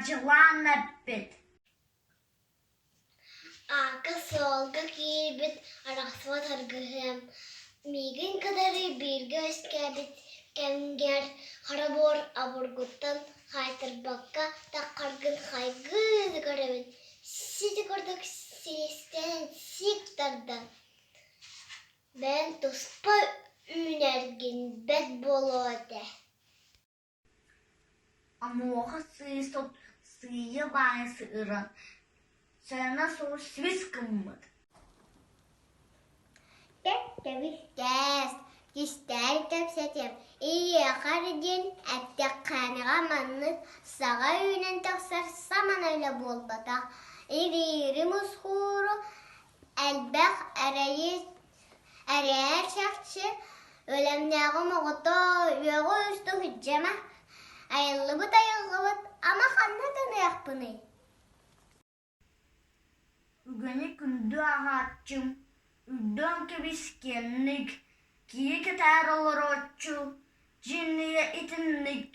Хаадьылаан эппит Аакка-суолга киирбит арахсыбат аргыһыам, миигин кытары бииргэ үөскээбит кэмҥэр хара буор обургуттан хаайтарбакка таххаргын хайгыы көрөбүн, сити курдук силистэн сиик тардан, бэйэҥ туспа үүнэргин бэрт буолуо этэ. Онуоха сыыс от сыыйа-баайа сыыран, сэрэнэ соҕус сибис гыммыт Кэбис, кистээн кэпсэтиэм, ийиэхэ эрэ диэн эттэххинэҕэ маннык саҕа үүнэн тахсар самана үлэ буолбатах, ириири мусхууру элбэх эрэйи Эрэйэр чахчы, өлөмнөөҕүм оҕото үөҕү үстэ сылдьыма, айыллыбыт айыллыбыт, ама ханна таныахпыный? Үгэни күндү ааҕааччым, үрдээн кэбис киэҥник, киһи кэтээр олорооччу, дьиҥнигэ итинник.